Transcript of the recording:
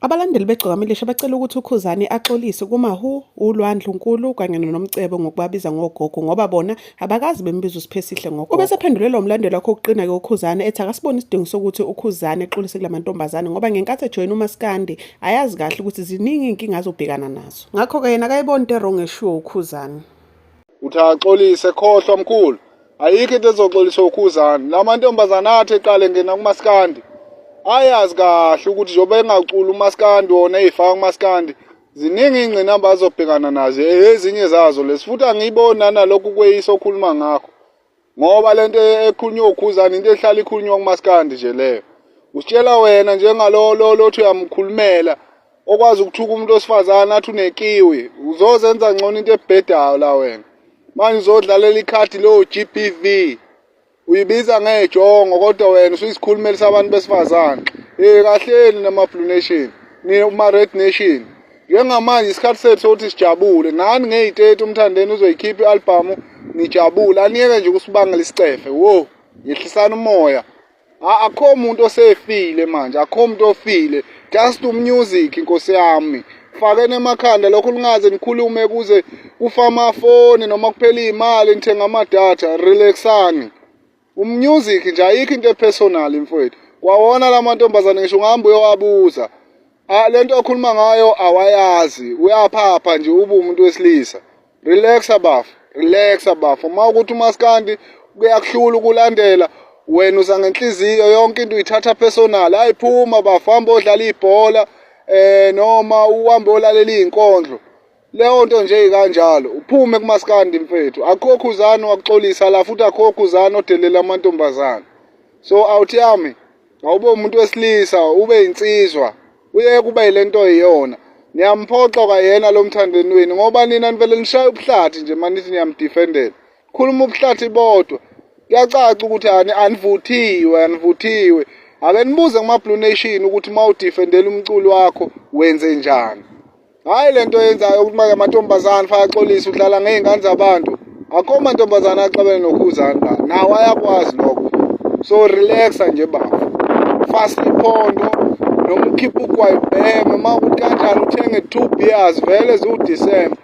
Abalandeli beGcokama Elisha bacela ukuthi uKhuzani axolise kuMawhoo, uLwa Ndlunkulu kanye noNomcebo ngokubabiza ngogogo ngoba bona abakaze bembiza uSiphesihle ngogogo. Ubesephendulelwa umlandeli wakhe wokuqina-ke uKhuzani ethi akasiboni isidingo sokuthi uKhuzani exolise kula mantombazane ngoba ngenkathi ejoyina uMaskandi ayazi kahle ukuthi ziningi iy'nkinga azobhekana nazo. Ngakho-ke yena akayiboni into e-wrong eshiwo uKhuzani. Uthi axolise khohlwa mkhulu. Ayikho into ezoxolisa uKhuzani. La mantombazane athi eqale ngena kumaskandi ayazi kahle ukuthi njengoba engaculi umaskandi wona eyifaka kumaskandi ziningi iy'ngqinamba azobhekana nazo ezinye zazo lezi futhi angiyiboni nanalokhu kweyisa okhuluma ngakho ngoba lento ekhulunywa uKhuzani into ehlala ikhulunywa kumaskandi nje leyo usitshela wena njengalo lo lothi uyamkhulumela okwazi ukuthuka umuntu osifazane athi unekiwi uzozenza ngcono into ebhedayo la wena manje uzodlalela ikhadi lo GBV uyibiza ngejongo kodwa wena usuyisikhulumeli sabantu besifazane eh kahleni nama Blue Nation ni uma Red Nation njengamanje isikhathi sethu sokuthi sijabule nani ngeyiteti umthandeni uzoyikhipha i-albhamu nijabule aniyeke nje ukusibangela isicefe wo yehlisana umoya Akho muntu osefile manje, akho muntu ofile. Just umusic inkosi yami. Fakeni emakhanda lokho lingaze nikhulume kuze kufa amafoni noma kuphela imali nithenga amadatha, relaxani. Umusic nje ayikho into epersonal mfowethu. Kwawona lamantombazane ngisho ungahamba uyowabuza. Ah lento okhuluma ngayo awayazi, uyaphapha nje ube umuntu wesilisa. Relaxa bafo, relaxa bafo. Uma ukuthi umaskandi kuyakuhlula ukulandela wena uza ngenhliziyo yonke into uyithatha personal. Hayi phuma bafo, hamba odlala ibhola eh noma uhambe olalela izinkondlo. Leyo nto nje ikanjalo. Uphume kumaskandi mfethu. Akukho khuzani wakuxolisa la futhi akukho khuzani odelela amantombazane. So awuthi yami awube umuntu wesilisa ube insizwa uyeke kuba yilento iyona niyamphoxa kwayena lo mthandeni wenu ngoba nina nivele nishaya ubuhlathi nje manithi niyamdefendela khuluma ubuhlathi bodwa kuyacaca ukuthi ani anivuthiwe anivuthiwe ake nibuze kuma-blue nation ukuthi uma udefendela umculo wakho wenze njani Hayi lento oyenzayo ukuthi manje amantombazane faka axolise udlala ngey'ngane zabantu. Akho mantombazane axabene nokhuzani la. Nawo ayakwazi lokho. So relaxa nje bafo. Fast iphondo noma ukhiphe ugwayi ubheme uma ukuthi kanjani uthenge 2 beers vele ziwu-December.